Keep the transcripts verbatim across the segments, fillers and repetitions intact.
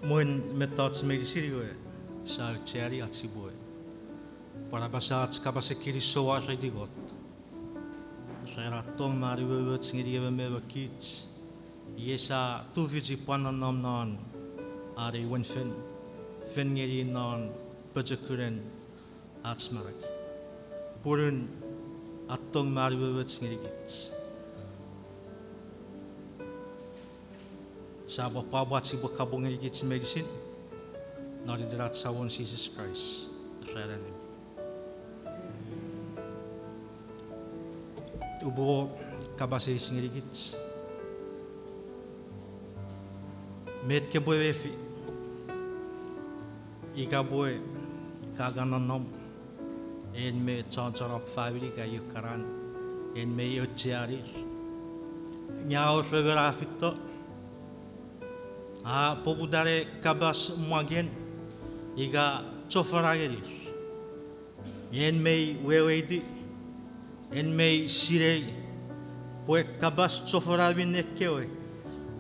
Mwen mettoch meinisin iwe, sia aucheani ach sipwe pwan apasa ach kapasen kinisou wareiti Kot ren an tong me an umoumoch ngeni emon me emon kich, iei sia tufichi pwan nonnom non an ei wenfen, fen ngeni non pochokunen ach manau. Pwunun an tong me an umoumoch ngenikich. Sia pwapwa ach sipwe kapong ngenikich meinisin non iten ach Samon Jises Kraist, ran annim. Upwe kapas eis ngenikich. Met kopwe mefi ika pwe ka kan nonnom en me chon chon om famini ika io kanan, en me aucheanir, nge a wor emon a feito, a poputa ne kapas mwaken ika chofona ngenir, en mei weweiti, en mei sinei pwe kapas chofona minne kewe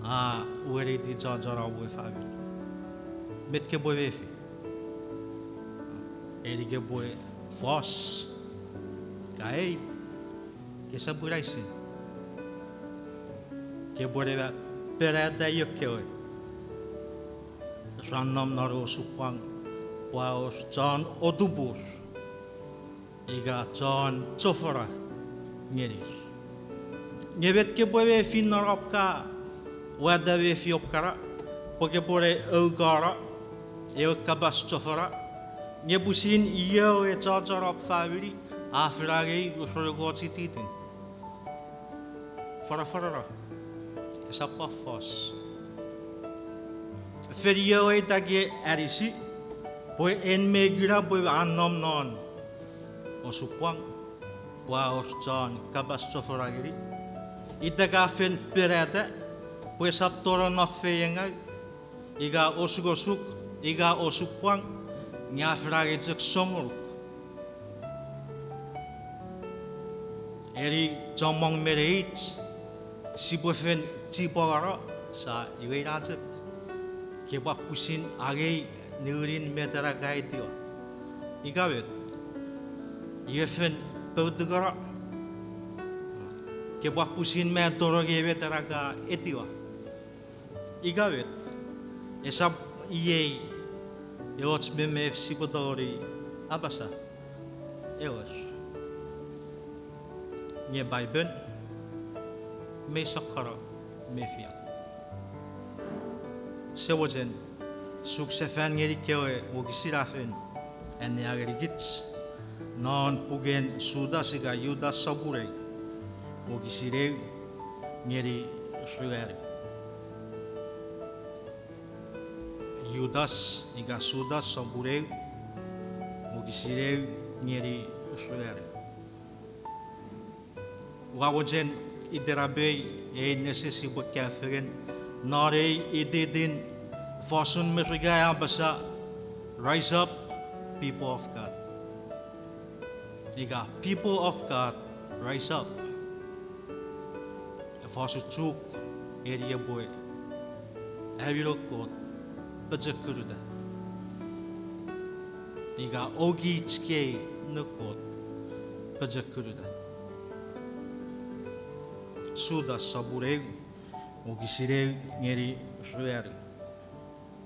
a weneiti chon chon om we famini. Met kopwe mefi? Eni kopwe fos, ka ei, kesap pwinaisen. Kopwe ne penata io kewe ra nom non osupwang pwe a wor chon otupur ika chon chofona ngenir. Nge met kopwe mefi non om ka wata mefi om kana pwe kopwe ne aukono ewe kapas chofona, nge pwisin io ewe chon chon om famini a fen angei usun ekkoch ititin? Fanafanano, esap pwan fos. Fen io ita ke anisi pwe en mei kuna pwe a nom non osupwang pwe a wor chon kapas chofona ngeni? Ita ka fen penata pwe esap tonong non feiengau ika osukosuk ika osupwang, nge a fen angei chok song ngonuk. Eni chommong me neich sipwe fen chipwangano, sa iwe ina chok, kepwe pwisin angei niwinin met ena ka etiwa. Ika met, iwe fen poutukono, kepwe pwisin me tonong ngeni met ena ka etiwa. Ika met, esap iei eoch memef sipwe tongeni apasa. Ewer. Nge Paipen mei sokkono mefian. Semochen suksefan ngeni kewe wokisin a fen annea ngenikich non puken Jutas ika Jutas sopun eu, wokisin eu ngeni ruanu. Jutas ika Jutas sopun eu, wokisin eu ngeni ruanu. Ua mochen itenapei ei nesen sipwe kaeo fengen non ei ititin fosun Merika a apasa, Rise up, people of God. Ika people of God, rise up. Fosun Chuuk eni epwe, ami noun Kot, pochokunuta. Ika okich kei noun Kot, pochokunuta. Jutas sopun eu, wokisin eu ngeni ruanu.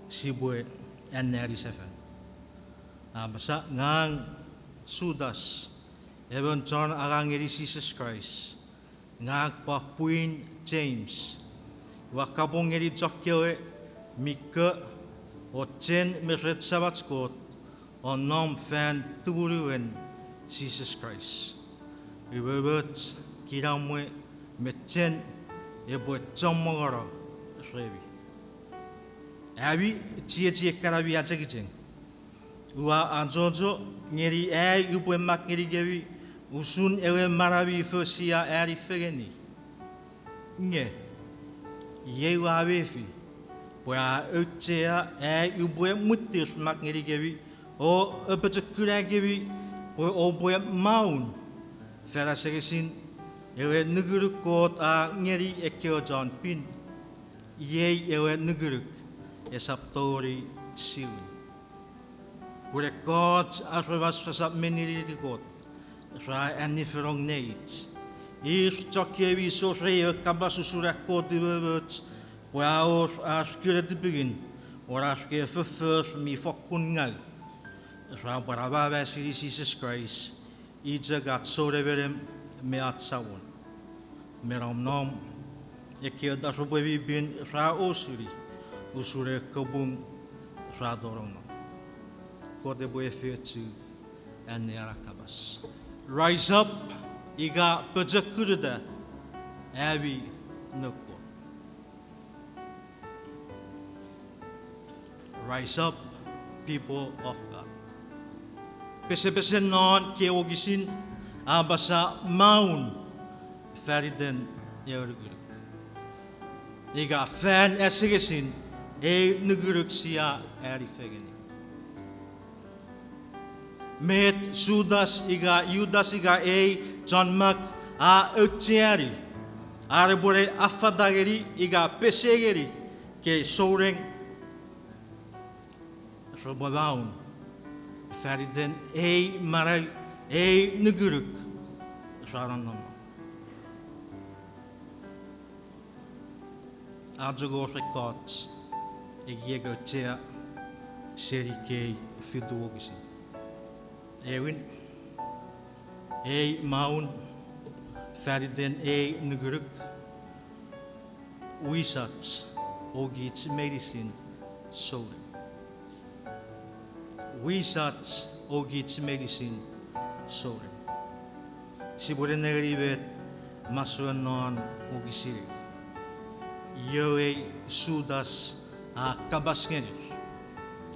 Sipwe anneani sefan. Apasa, ngang Jutas, emon chon angang ngeni Jises Kraist, ngang pwan pwin James, ua kapong ngeni chokkewe mi ko o chen me ren Samach Kot o nom fan tumunuen Jises Kraist. Umoumoch, kinamwe me chen epwe chommongono remi. Ami chiechi kana mi achengicheng, ua achocho ngeni ai upwe mak ngenikemi usun ewe manau mi fo sia ani fengeni. Nge iei ua mefi pwe a auchea ai upwe mwittir mak ngenikemi o apochokunakemi pwe oupwe maun fan asengesin ewe nukunuk Kot a ngeni ekkewe chon pin. Iei ewe nukunuk esap tongeni siwin. Pun ekkoch aramas resap meninini Kot, ra annifenong neich. Ir chok kewe mi sorei ewe kapas usun an Kot umoumoch, pwe a wor ar kune tipingin won ar kewe foffor mi fokkun ngau. Ra pwan amama seni Jises Kraist, i chok ach Sounnemenem me ach Samon. Me nonnom, ekkewe taropwe mi pin ra osuni usun ewe kapung ra tonong non. Kot epwe efeiochu annean kapas. Rise up, ika pochokunuta ami noun Kot. Rise up, people of God. Pesepesen non kewe wokisin a apasa maun faniten ewe nukunuk. Ika fan asengesin ei nukunuk sia ani fengeni. Met Judas ika, Judas ika ei chon mak a aucheani, are epwe ne affata ngeni ika pesei ngeni kei souneng, repwe maun faniten ei manau, ei nukunuk ra nonnom non. A chok wor ekkoch ekiek auchea seni kei fitu wokisin. Aewin, ei maun faniten ei nukunuk, wisach o kich meinisin souneng. Wisach o kich meinisin souneng. Sipwe nengeni met masouen non wokisin ew. Iwe ei Judas a kapas ngenir.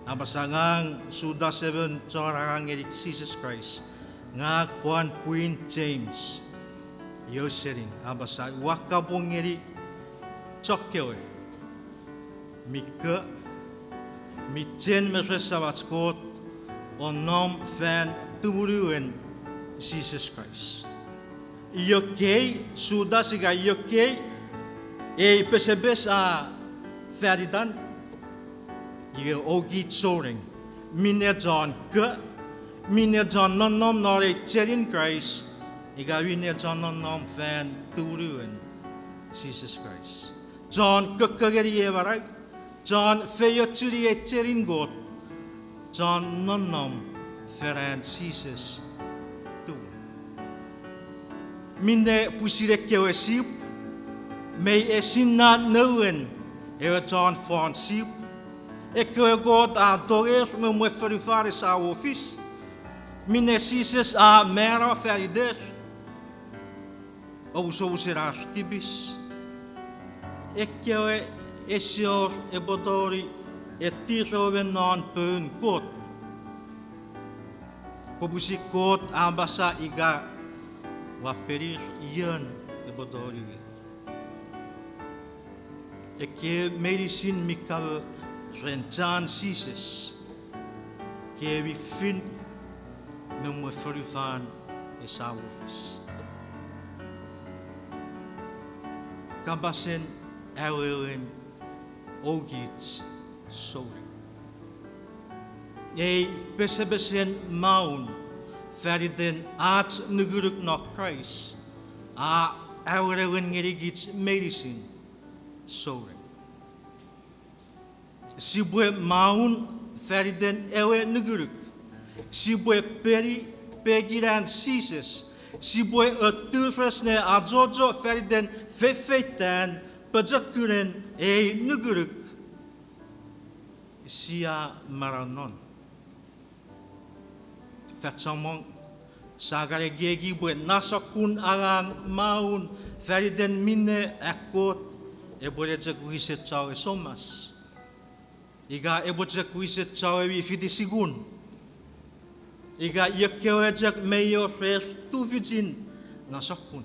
Apasa ngang Judas emon chon angang ngeni Jises Kraist. Ngang pwan pwin James. Iwe sening apasa ua kapong ngeni chokkewe mi ko, mi chen me ren Samach Kot, o nom fan tumunuen Jises Kraist. Iwe kei, Judas ika iwe kei, ei pesepes a fan itan, iwe o kich souneng, minne chon ko, minne chon nonnom non ei chenin Kraist, ika minne chon nonnom fan tumunuen Jises Kraist. Chon kokko ngeni ei manau, chon feiochuni ei chenin Kot, chon nonnom fan an Jises tumunu. Minne pwisin ekkewe sip, mei esinna nouen ewe chon fon sip, ekkewe Kot a tonger me mwen fonufan esamo fis, minne Jises a mano fan iter, omusomusen ar tipis, ekkewe ese wor epwe tongeni etir ewe me non poun Kot. Pwe pwisin Kot a apasa ika ua penir ion epwe tongeni wer. Ekkewe meinisin mi kamo ren chan Jises, kewe mi fin me mwen fonufan esamo fis. Kapasen awewen o kich souneng. Ei pesepesen maun faniten ach nukunuk non Kraist a awenewen ngenikich meinisin souneng. Sipwe maun faniten ewe nukunuk. Sipwe peni pekin an Jises. Sipwe atufes ne achocho faniten fefeitan pochokunen ei nukunuk sia manau non. Fan chommong sia kan ekieki pwe na sokkun angang maun faniten minne a Kot epwe ne chok wisen chon ewe soumas. Ika epwe chok wisen chon ewe mi fiti sukun. Ika ekkewe chok mei wor rer tufichin na sokkun.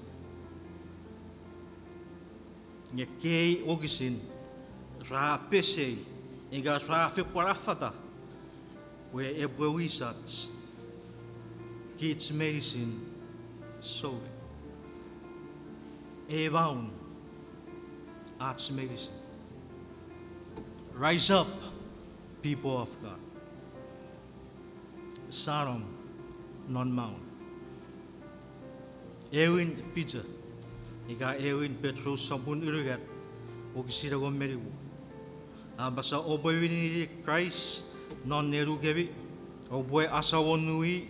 Nge ekkei wokisin ra pesei, ika ra fen pwan affata pwe epwe wisach kich meinisin souneng. Ei maun ach meinisin. Rise up, people of God. Sa nom non maun. Ewin Piter, ika ewin Petrus sopun unungat, wokisin engon me nimu, a apasa, oupwe winiti Kraist non nenukemi, oupwe asomonu i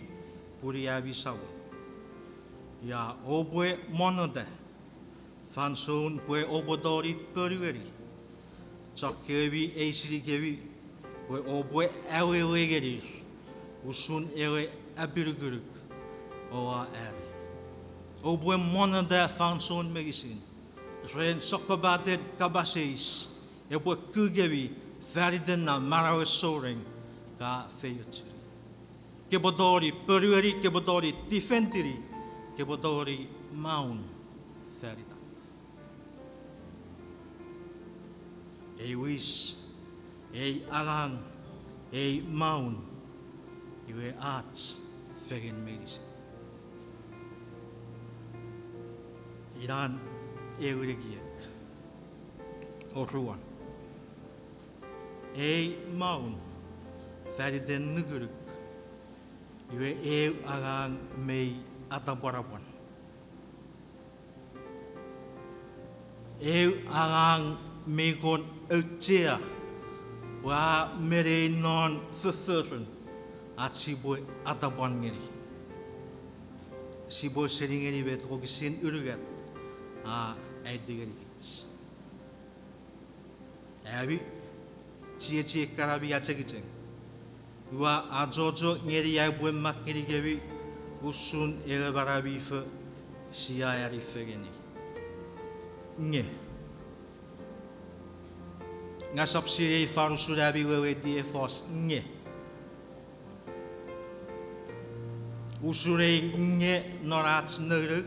pun i ami Samon. Ia oupwe monnota fansoun pwe oupwe tongeni ponueni chok kewe mi eisinikemi pwe oupwe awewe ngenir usun ewe apinukunuk oua ani. Oupwe monnota fansoun meinisin ren sokkopaten kapas eis epwe kukemi faniten na manauen souneng ka feiochuni. Kepwe tongeni ponueni, kepwe tongeni tifentini, kepwe tongeni maun fanitan. Ei wis, ei angang, ei maun, iwe ach fengen meinisin. Inan ewe ekiek. Oruan, ei maun faniten nukunuk, iwe eu angang mei atapwanapwan. Eu angang mi kon auchea pwe a menei non fofforun ach sipwe atapwan ngeni. Sipwe seni ngeni met wokisin unungat a aiti ngenikich. Ami chiechi kana mi achengicheng, ua achocho ngeni ai upwe mak ngenikemi usun ewe manau mi fo sia ani fengeni. Nge ngasap sinei fan usun ami weweiti ei fos nge. Usun ei nge non ach nounou,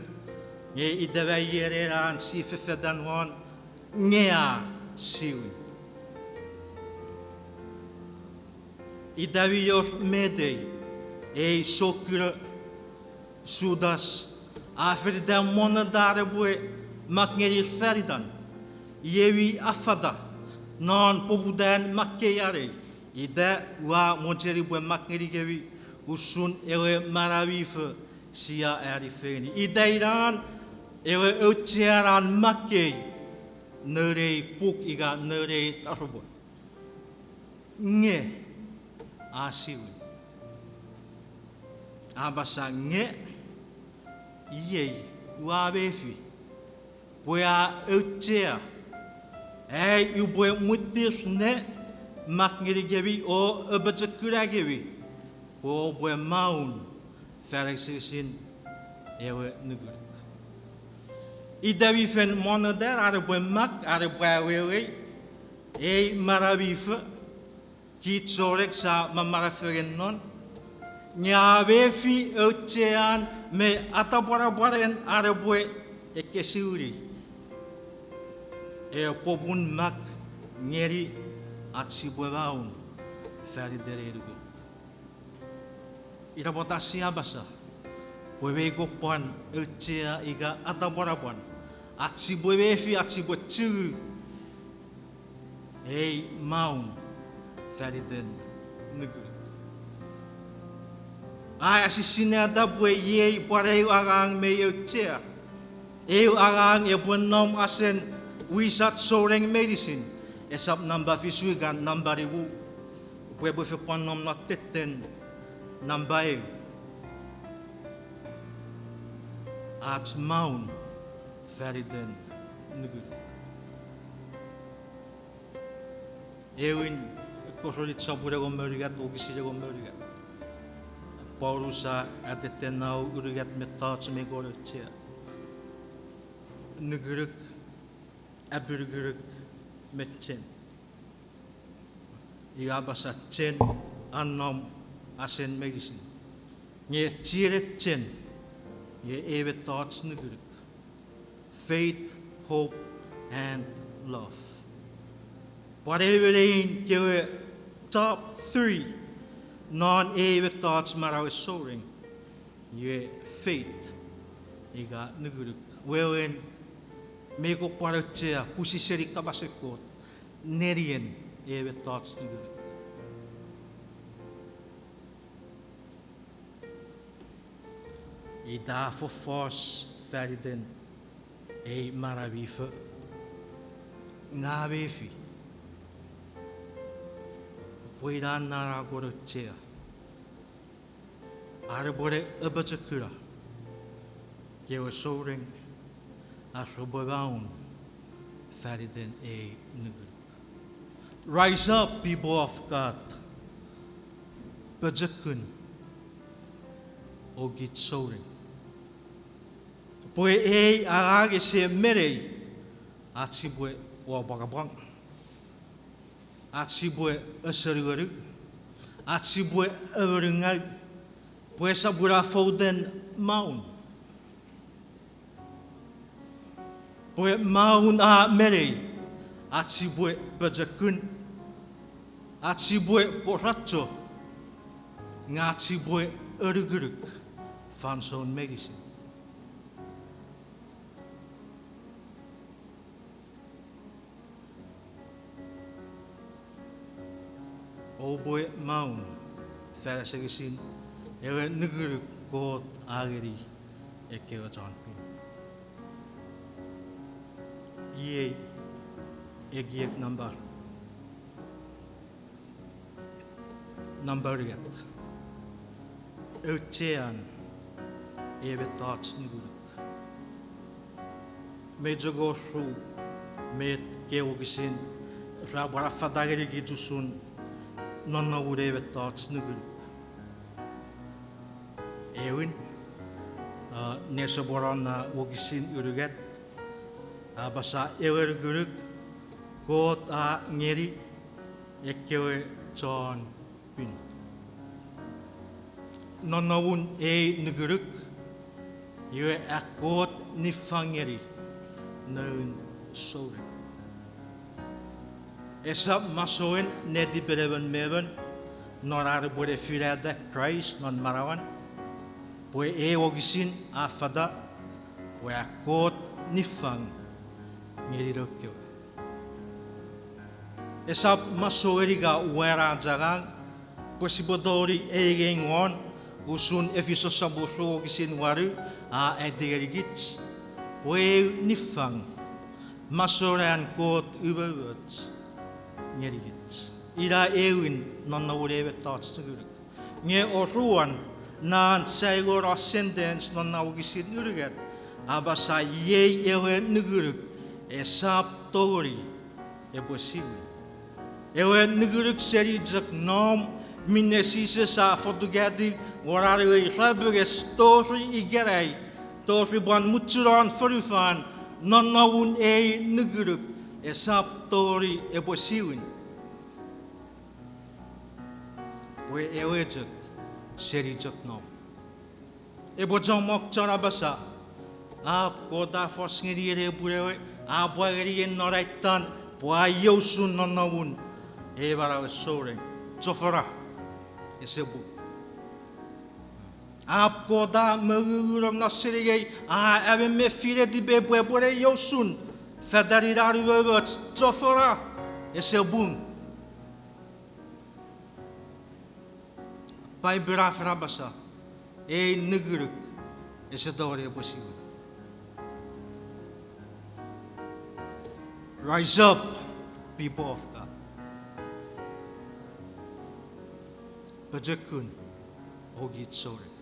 nge ita ma iei ena an si fefetan won, nge a siwin. Ita mi wor met ei, ei sokkun Jutas a fen ita monnota an epwe mak ngenir fanitan. Iei mi affata non poputan makkei anei, ita ua mochen upwe mak ngenikemi usun ewe manau mi fo sia ani fengeni. Ita inan ewe auchean an makkei noun ei puk ika noun ei taropwe. Nge a siwin. A apasa nge iei ua mefi pwe a auchea ai upwe mwittir ne mak ngenikemi o apochokunakemi pwe oupwe maun fan asengesin ewe nukunuk. Ita mi fen monnota an epwe mak, an epwe awewei ei manau mi fo kich souneng sia mamanau fengen non, nge a mefi auchean me atapwanapwanen an epwe ekkesiwini ewe popun mak ngeni ach sipwe maun faniten ei nukunuk. Ina pwata sia apasa pwe mei kon pwan auchea ika atapwanapwan ach sipwe mefi ach sipwe chuu ei maun faniten nukunuk. A asisinata pwe iei pwan eu angang mei auchea. Eu angang epwe nom asen wisach souneng meinisin, esap nampa fisu ika nampa nimu, pwe epwe fen pwan nom non tetten nampa eu. Ach maun faniten nukunuk. Ewin Korint sopun engon me unungat wokisin engon me unungat. Paulus a atetenau unungat mettoch mei kon auchea: nukunuk, apinukunuk, me chen. Iwe a apasa chen a nom asen meinisin. Nge chienen chen, nge ei mettoch nukunuk. Faith, hope, and love. Pwan emon nein kewe top three non ei mettoch manauen souneng, iwe faith, ika nukunuk. Wewen mei kon pwan auchea pwisin seni kapasen Kot, nenien ewe mettoch nukunuk. Ita fofos faniten ei manau mi fo, nge mefi pwe ina na a kon auchea are pwe ne apochokuna kewe souneng ar repwe maun faniten ei nukunuk. Rise up, people of God. Pochokun, o kich souneng. Pwe ei angang ese menei ach sipwe apwangapwang, ach sipwe asenuenu, ach sipwe amonungau, pwe esap ina fouten maun. Pwe maun a menei ach sipwe pochokun, ach sipwe pworacho, nge ach sipwe anukunuk fansoun meinisin. Oupwe maun fan asengesin ewe nukunuk Kot a ngeni ekkewe chon pin. Iei ekiek nampa nampa unungat. Auchean ewe mettoch nukunuk. Mei chok wor ru met kewe wokisin ra pwan affata ngenikich usun nonnomun ewe mettoch nukunuk. Aewin, a, nesoponon na wokisin unungat, a apasa ewe nukunuk Kot a ngeni ekkewe chon pin. Nonnomun ei nukunuk, iwe a Kot niffang ngeni noun souneng. Esap masouen netipen emon me emon non an epwe ne finata Kraist non manauan, pwe ei wokisin a fata pwe a Kot niffang ngeni noun kewe. Esap masouen ika wen ach angang pwe sipwe tongeni eingei won, usun Efisos sopun ru wokisin wanu a aiti ngenikich, pwe eu niffang masouen an Kot umoumoch ngenikich. Ina aewin nonnomun ewe mettoch nukunuk. Nge oruan, nan saingono sentence non na wokisin unungat, a apasa iei ewe nukunuk esap tongeni epwe siwin. Ewe nukunuk seni chok nom, minne Jises a fotukatiw won an ewe irapenges tori ikenai, tori pwan muchunon fonufan, nonnomun ei nukunuk esap tongeni epwe siwin. Pwe ewe chok seni chok nom. Epwe chommong chon apasa, ap Kot a fos ngeni ene pwin ewe, a pwa ngeni en non ai tan, pwe a iousun nonnomun ei manauen souneng. Chofona, ese pung. Ap Kot a mongungunom non seningei, a amemefin netipei pwe epwe ne iousun fetanin an umoumoch. Chofona, ese pung. Paipen a fen apasa, ei nukunuk ese tongeni epwe siwin. Rise up, people of God. Pochokun, o kich souneng.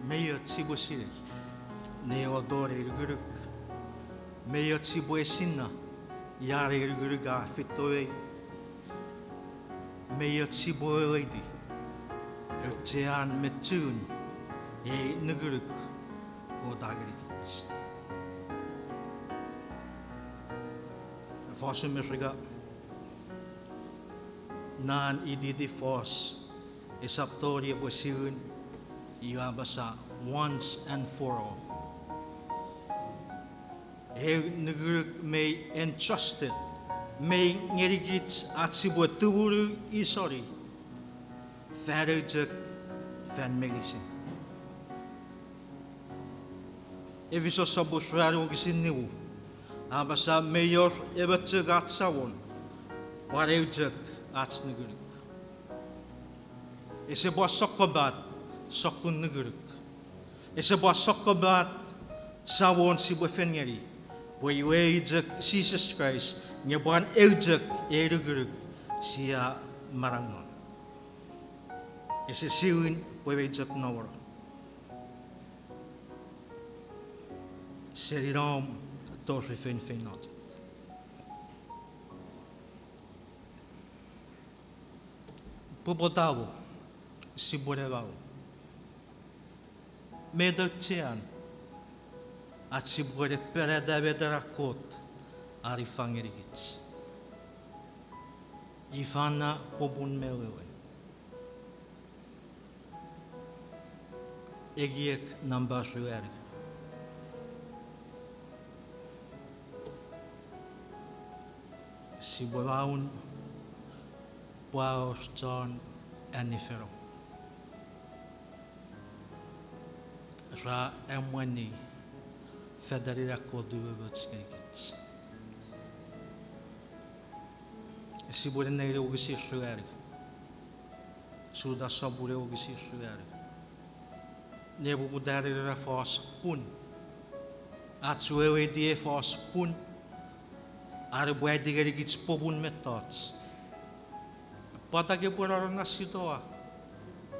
Mei och sipwe sinei ne oto ne nukunuk. Mei och sipwe esinna ia ne nukunuk a feito ei. Mei och sipwe weweiti auchean me chun ei nukunuk Kot a ngenikich. Fosun Merika, nan ititin fos esap tongeni epwe siwin, iwe a apasa once and for all. Eu nukunuk mei entrusted, mei ngenikich ach sipwe tumunu isoni fan eu chok, fan meinisin. Efisos sopun ruanu wokisin nimu, a apasa, mei wor emon chok ach Samon, pwan eu chok ach nukunuk. Ese pwan sokkopat sokkun nukunuk. Ese pwan sokkopat Samon sipwe fen ngeni, pwe iwe i chok Jises Kraist, nge pwan eu chok ei nukunuk sia manau non. Ese siwin pwe mei chok nomono. Seni nom tori feinfeino chok. Pwe pwata mo sipwe ne maun? Met auchean ach sipwe ne panata met ena Kot a niffang ngenikich? Ifa na popun me wewen? Ekiek nampa ruanu. Sipwe maun pwe a wor chon anniferong. Ra emweni fetanin an Kot umoumoch ngenikich. Sipwe nenengeni wokisin ruanu. Juta sopun ew wokisin ruanu. Nepoputan ena fos pun. Ach weweiti ei fos pun, are pwe a aiti ngenikich popun mettoch. Pwata kepwe nonnom non sitoa,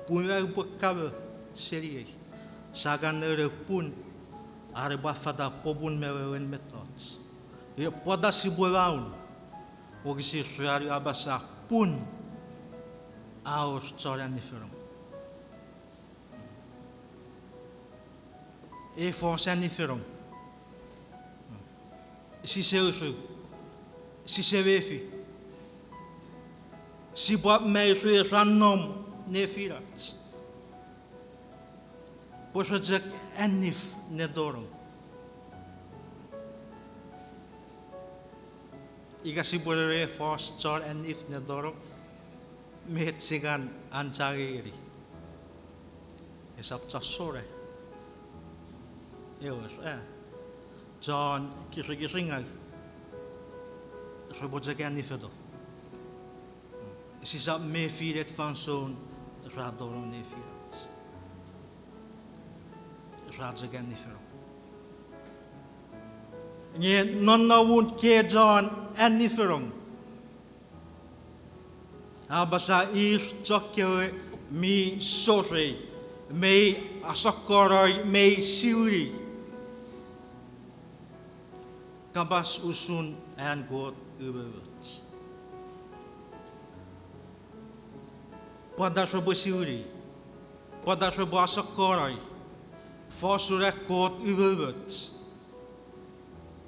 pun a upwe kamo seniei? Sia kan nounou pun, are pwe a fata popun me wewen mettoch. Iwe pwata sipwe maun? Wokisin ruanu a apasa pun a wor chon anniferong. Ei fos anniferong, sise uru, sise mefi, sipwap me ru ra nom nefinach, pwe re chok annif ne tonong. Ika sipwe ne fos chon annif ne tonong, met sia kan anchangei ngeni? Esap chon sona. Ewer, a, chon kirikiringau, repwe chok annifeto. Sisap mefi met fansoun ra tonong nefinach. Ra chok annifenong. Nge nonnomun ke chon annifenong, a apasa ir chokkewe mi sorei, mei asokkonoi, mei siwini kapas usun an Kot umoumoch. Pwata repwe siwini, pwata repwe asokkonoi fosun an Kot umoumoch?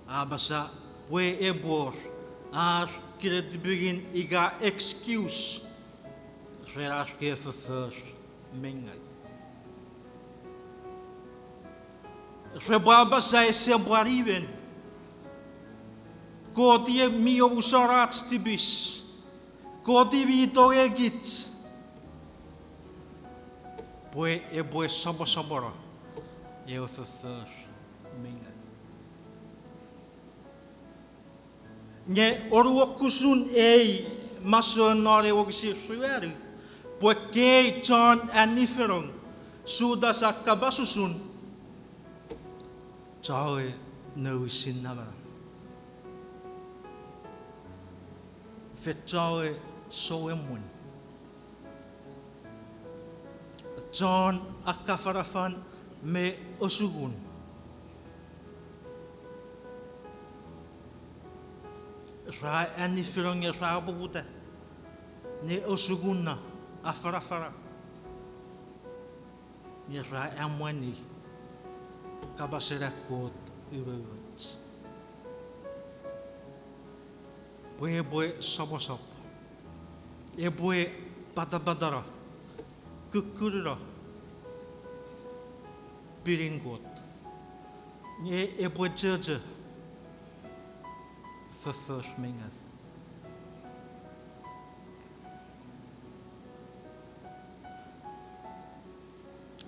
A apasa pwe epwe wor ar kinetipengin ika excuse ren ar kewe foffor mi ngau. Repwe apasa ese pwan imen, Kot i mi omusano ach tipis, Kot i mi tongei kich, pwe epwe soposopono ewe foffor mi ngau. Nge oruokusun ei masouen non ewe wokisin ruanu, pwe ekkei chon annifenong Jutas a kapas usun, chon ewe nouwisin namanam, fen chon ewe souemwen, chon akkafanafan me osukun. Ra annifenong nge ra poputa ne osukuna, afanafana, nge ra emweni kapasen an Kot umoumoch, pwe epwe soposop, epwe patapatano, kukkununo pinin Kot, nge epwe chocho foffor mi ngau.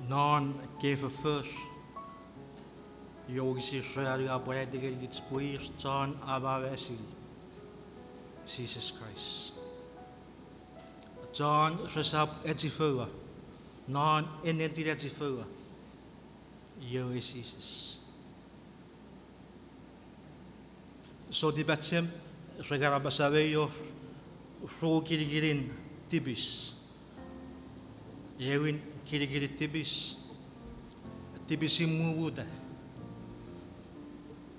Non ekkei foffor, Iwe wokisin ruanu a pwan aiti ngenikich pwe ir chon amamasin Jises Kraist, chon resap achifoua non ennetin achifoua, iwe Jises. Sou tipachem, re kan apasa mei wor ru kinikinin tipis. Ewin kinikinin tipis, tipisin mumuta.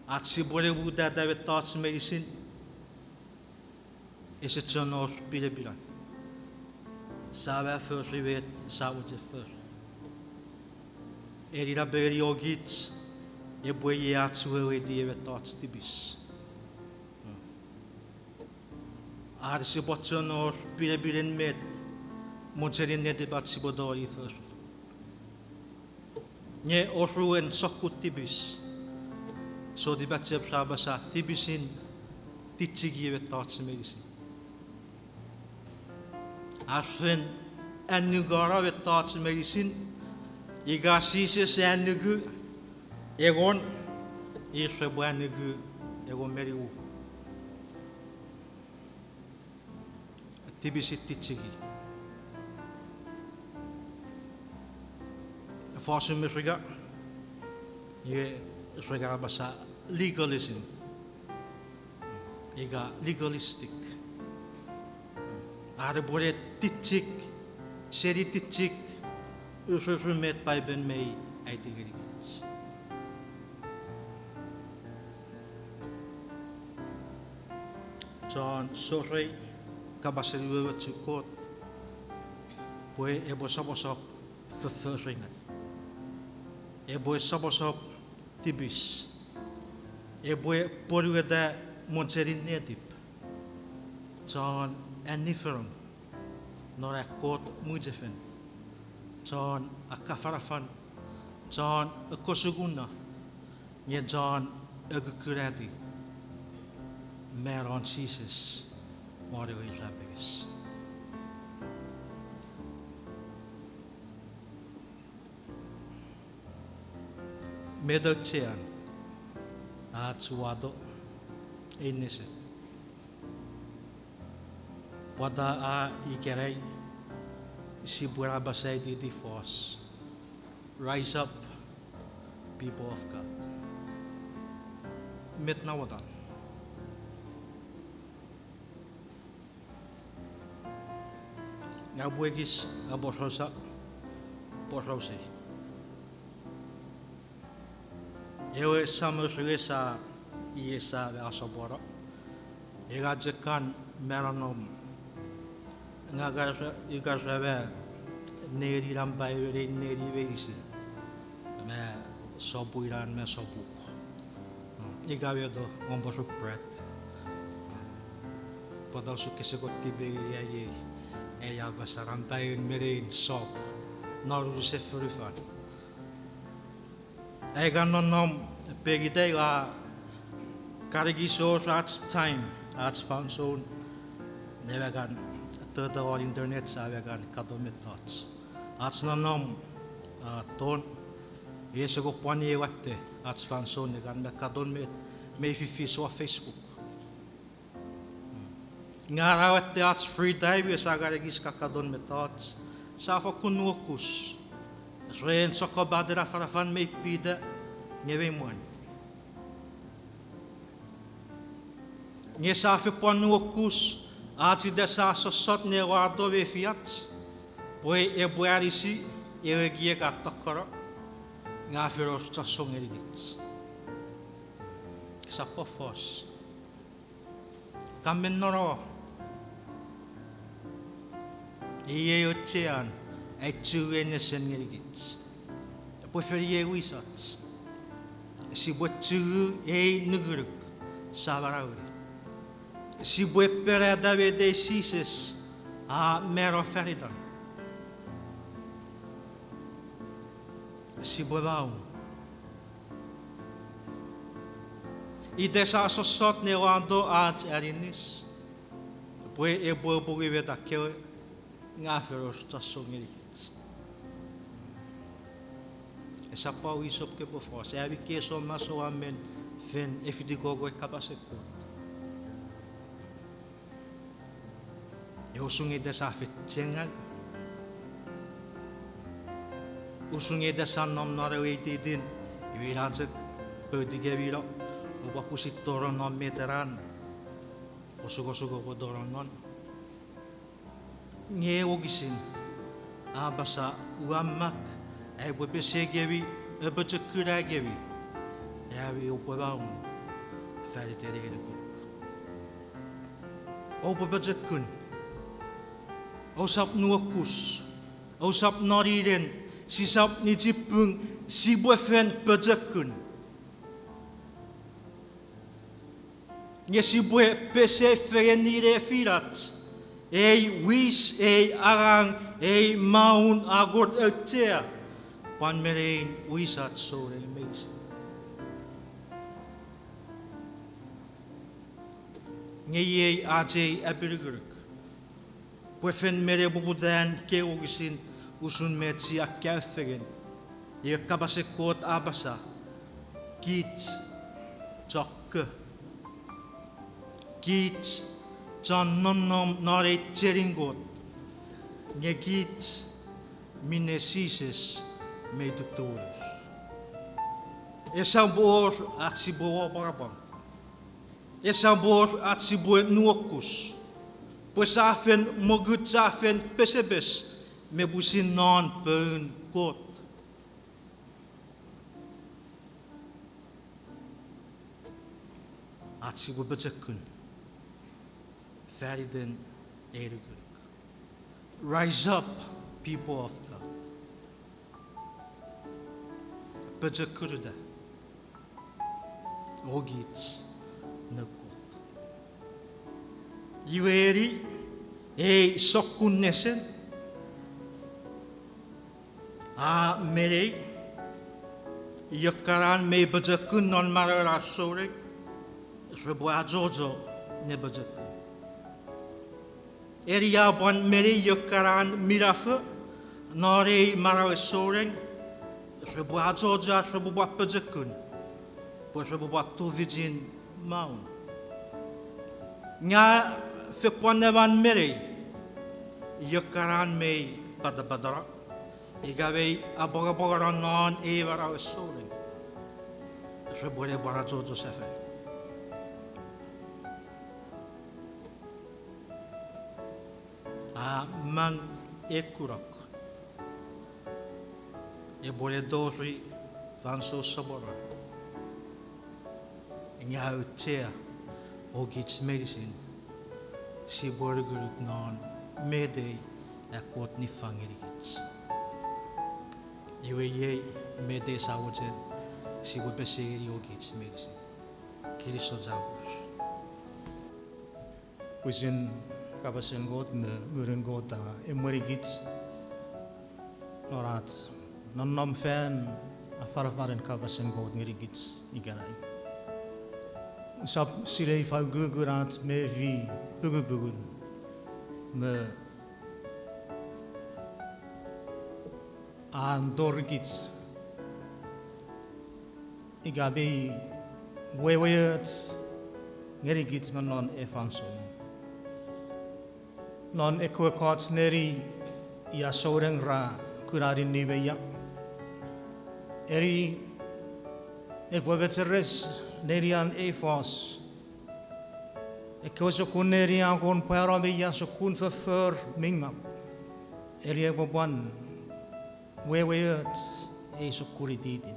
Ach sipwene mumuta mettoch meinisin, ese chon wor pinepinan. Sia mwo fori met sia mochen fori. Eni napengeni ngenikich epwe iei ach weweiti ewe mettoch tipis. Are sipwe chon wor pinepinen met mochenin netipach sipwe tongeni fori. Nge oruen sokkun tipis, sou tipachem ra apasa tipisin tichiki ewe mettoch meinisin. Ar fen annuku ewe mettoch meinisin, ika Jises a annuku engon, ir repwe annuku engon me nimu. Tipisin tichiki. Fosun Merika, iwe, re kan apasa legalism ika legalistic. Are pwe ne tichik, seni tichik, uruur met Paipen mei aiti ngenikich. Chon sorei, kapasen umoumochun Kot pwe epwe soposop fofforingaw. Epwe soposop tipis. Epwe pwonueta mochenin netip. Chon annifonong non an Kot mwichefen. Chon akkafanafan. Chon akkosukunno. Nge chon akukunatiw manon Jises won ewe irapenges. Met auchean ach uwato ei nesen? Pwata a ikenai sipwe apasa ititin fos, Rise up, people of God. Met namotan? Ngang upwe ekis aporausa, porausei. Ewe sam ewe sa, iei sa me asopwano. Ika chok kan me nonnom. Ngang ika ra me neni nampa ewe nei neni meinisin. Me sopwun inan me sopwuk. Ika meto, ngang upwe bread. Pwata usun kese kon tipengeni ai ei, ei apasa nampa ewe me nein sop non unusen fonufan. Ai kan nonnom pekitei a kan ekis wor ach time, ach fansoun, ne me kan toto won internet sa me kan katon mettoch. Ach nonnom, a, ton, iwe ese kon pwan ie watte ach fansoun ne kan me katon met mei fifis won Facebook. Nge a watte ach free time, iwe sa kan ekis kakaton mettoch, sa fokkun nuokus ren sokkopaten afanafan mei pita nge mei mwan. Nge sa fen pwan nuokus ach ita sa sossot ne wato mefiach pwe epwe anisi ewe ekiek a tokkono, nge a fen wor chon song ngenikich. Sa pwan fos. Ka men nono. Iei auchean ai chuei nesen ngenikich. Pwe fen iei wisach. Sipwe chuu ei nukunuk sa manaueni. Sipwe penata met ei Jises a mano fan itan. Sipwe maun. Ita sa sossot ne wato ach aninis, pwe epwe apungu met kewe, nge a fen wor chon song ngenikich. Esap pwan wisop kopwe fos, ami kei sou masouan men fen efitikoko ei kapasen Kot. Iwe usun nge ita sa fen chengau, usun nge ita sa nom non ewe ititin, iwe ina chok poutikemino, oupwe pwisin tonong non met ena osukosuk oupwe tonong non. Nge wokisin a apasa, ua mak ai upwe pesekemi, apochokunakemi, ami oupwe maun faniten ei nukunuk. Oupwe pochokun. Ousap nuokus. Ousap noninen. Sisap nichipung. Sipwe fen pochokun. Nge sipwe pesei fengen nefinach, ei wis, ei angang, ei maun a Kot auchea, pwan menein wisach souneng meinisin. Nge iei ach ei apinukunuk, pwe fen me nepoputan kei wokisin usun met sia kaeo fengen, iwe kapasen Kot a apasa, kich chon ko. Kich chon nonnom non ei chenin Kot, nge kich minne Jises mei tutuno. Esap wor ach sipwe apwangapwang. Esap wor ach sipwe nuokus. Pwe sa fen mokut, sa fen pesepes me pwisin non poun Kot. Ach sipwe pochokun faniten ei nukunuk. Rise up, people of God. Pochokunuta, o kich noun Kot. Iwe eni, ei sokkun nesen a menei, io kana mei pochokun non manauen ar souneng, repwe achocho ne pochokun. Eni a pwan menei io kana minafo non ei manauen souneng, repwe achocho, repwe pwan pochokun, pwe repwe pwan tufichin maun. Nge a fen pwan neman menei io kana mei patapatano ika mei apwangapwangano non ei manauen souneng, repwe ne pwan achocho sefan. A mang ekunok epwe ne tori fansoun soponon, nge a auchea o kich meinisin sipwe nukunuk non met ei a Kot niffang ngenikich. Iwe iei met ei sa mochen sipwe pesei ngeni o kich meinisin. Kinisou chapur. Pwisin kapasen Kot me Ngunun Kot a emwenikich non ach nonnom fan afanafanen kapasen Kot ngenikich ikenai. Usap sinei ifa ukukun ach mefi pungupungun me an torikich ika mei weweoch ngenikich me non ei fansoun. Non ekkewe ekkoch neni ia souneng ra kuna ninni me ia, eni epwe mecheres nenian ei fos. Ekkewe sokkun neni a kon pwano me ia sokkun foffor mi ngaw, eni epwe pwan weweoch ei sokkun ititin.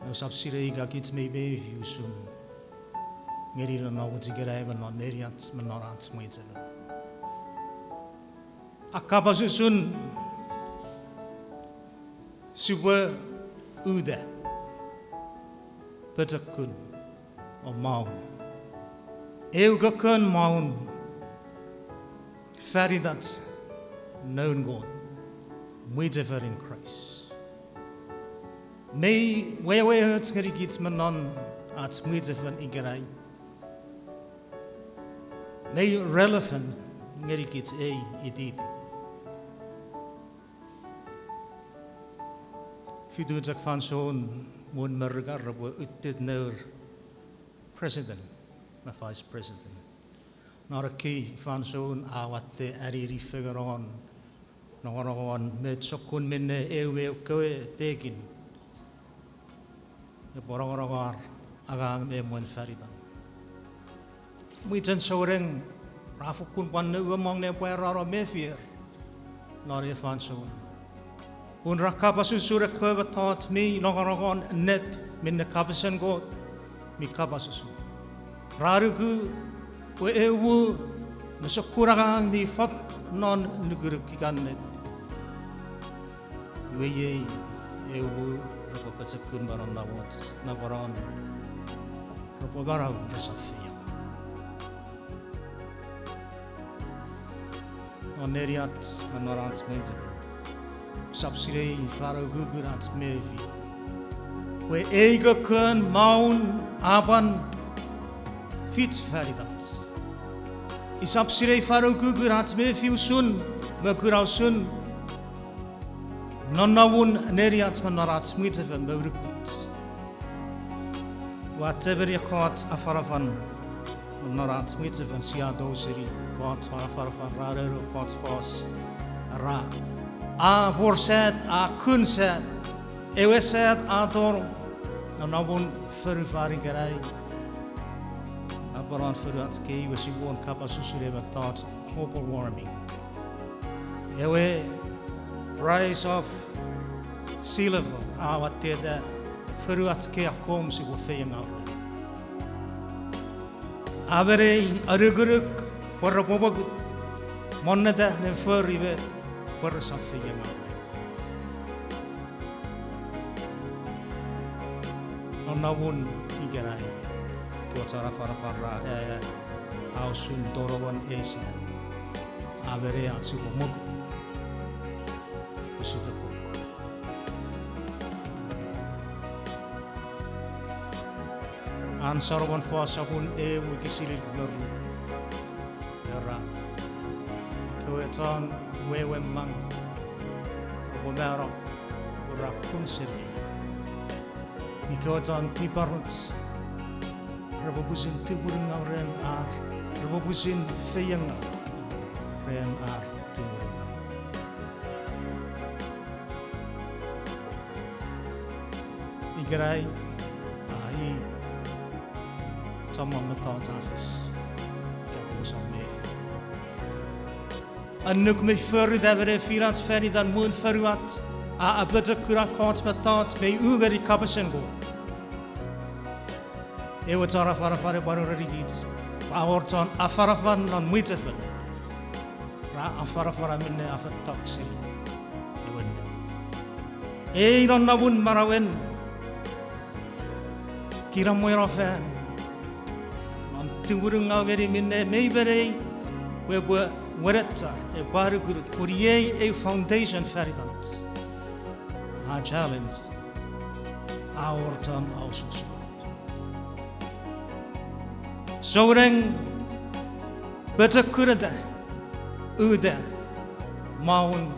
Nge usap sinei ika kich mei mefi usun ngeni non ach ikenai me non neniach me non ach mwichefen. A kapas usun sipwe uta pochokun o maun, eu kokkon maun fan itach noun Kot, mwichefenin Kraist. Mei weweoch ngenikich me non ach mwichefen ikenai. Mei relevant ngenikich ei ititin. Fitu chok fansoun mwen Merika repwe utut nour president me vice president. Non ekkei fansoun a watte anini fengen won nongonong won met sokkun minne eu me eu kewe pekin epwe nongonong wor angang me mwen fan itan. Mwichen souneng ra fokkun pwan nouemong ne pwarano mefier non ei fansoun. Pun ra kapas usun ekkewe mettoch mi nongonong won ennet minne kapasen Kot mi kapas usun. Ra nuku pwe eu me sokkun angang mi fat non nukunuk ika ennet. Iwe iei eu repwe pochokun me non namot, napanon repwe manau resap feiengaw. Non neniach me non ach mwichefen, usap sinei fan ukukun ach mefi pwe ei kokkon maun a pwan fich fan itach. Usap sinei fan ukukun ach mefi usun me kuna usun nonnomun neniach me non ach mwichefen me unukut. Ua chemeni ekkoch afanafan non ach mwichefen sia tou seni, ekkoch afanafan ra neno, ekkoch fos ra, a wor sat, a kun sat, ewe sat a tonong nonnomun fonufan ikenai. Napanon fonuach kei iwe sipwe wor kapas usun ewe mettoch global warming. Ewe rise of sea level a watteta fonuach kei akkom sipwe feiengaw ren. A menei anukunuk pwe repwe mokut, monneta ne fori met pwe resap feiengaw ren. Nonnomun ikenai, ekkoch afanafan ra, eh, a usun tonongon ei sat. A menei ach sipwe mokut, pwe site kuk. An Solomon fos sopun eu wokisin engon me ru, era, ekkewe chon wewe mang repwe mano pwe ra kun seni. Ekkewe chon tiparoch repwe pwisin tumunungaw ren ar, repwe pwisin feiengaw ren ar tumunungaw. Ikenai, a i chommong mettoch a fis, ika ousap mefi. Annuk mi forita me nefinach fan itan mwun fonuach a apochokuna ekkoch mettoch mi u ngeni kapasen Kot. Ewe chon afanafan epwe pwan erenikich, a wor chon afanafan non mwichefen ra afanafana minne a fetok seni ewe ennet. Ei nonnomun manauen kinamweno fan non tumunungaw ngeni minne mei menei pwe epwe wenechar, epwe anukunuk, pun iei eu foundation fan itach. A challenge, a wor chon aususu. Souneng, pochokuneta, uta maun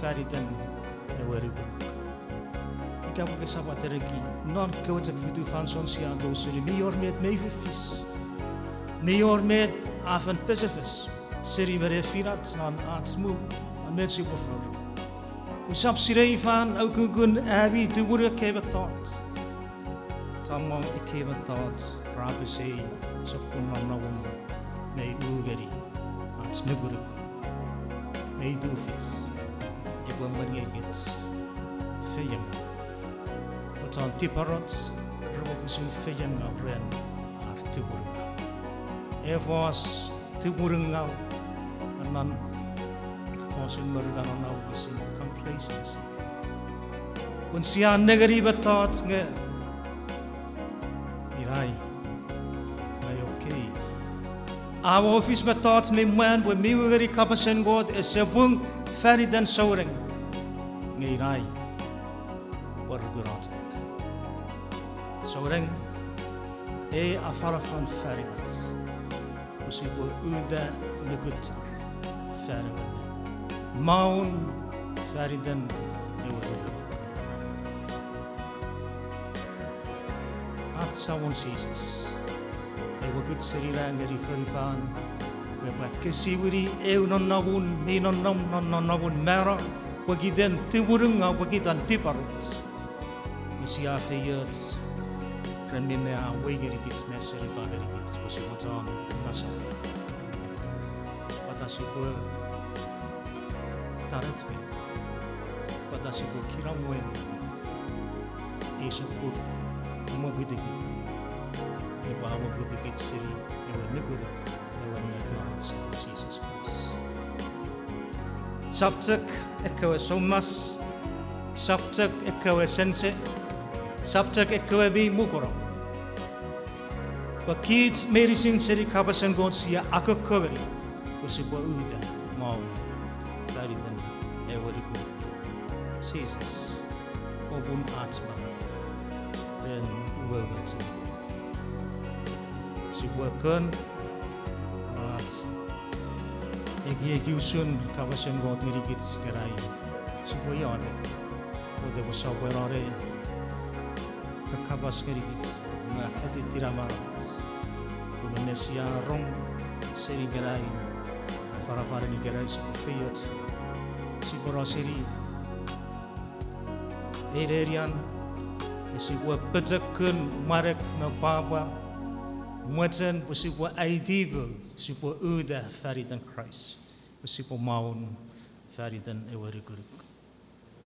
fan iten ewe nukunuk. Ika pwe kesap atereki non kewe chok fitu fansoun sia tou seni, mi wor met mei fifis. Mi wor met a fen pesefes seni me nefinach non ach mour, a met sipwe fori. Usap sinei fan ukukun ami tumunu ekkei mettoch. Chommong ekkei mettoch ra pesei sokkun nonnomun mei u ngeni ach nukunuk, mei tufich, epwe emwen ngenikich feiengaw. Pwe chon tiparoch repwe pwisin feiengaw ren ar tumunungaw. E fos tumunungaw, non fosun Merika non a wokisin complacency. Pun sia nengeni mettoch nge ina i, nge okay. A wor fis mettoch mi mwan pwe mi u ngeni kapasen Kot ese pung fan iten souneng, nge ina i pwe rukunoch. Souneng, ei afanafan fan itach pwe sipwe uta nukuchar fan ewe ennet, maun fan iten ewe ennet. Samon Jises, epwe kut seni na ngeni fonufan, pwe epwe kesiwini eu nonnomun mi nonnom non nonnomun mano, pokiten tumunungaw, pokiten tiparoch. Nge sia feioch ren minne a wei ngenikich me seni pwan ngenikich pwe sipwe chon ngaseno. Pwata sipwe tanoch me pwata sipwe kinamwe ei sokkun mwokutukut, epwe a mwokutukich seni ewe nukunuk, ewe ennet non ach Samon Jises Kraist. Sap chok ekkewe soumas, sap chok ekkewe sense, sap chok ekkewe mi mukuno. Pwe kich meinisin seni kapasen Kot sia akokko ngeni pwe sipwe uta maun faniten ewe nuku Jises, popun ach manau ren umoumoch. Sipwe kon ach ekieki usun kapasen Kot ngenikich ikenai, sipwe iotek, Kot epwe sopweno ne kakapas ngenikich me a katitina manauach. Pwe minne sia rong seni ikenai, afanafanen ikenai sipwe feioch, sipwe no seni ei nenian, sipwe pochokun, mwanek me pwapwa, mochen pwe sipwe aitipo, sipwe uta faniten Kraist, pwe sipwe maun faniten ewe nukunuk.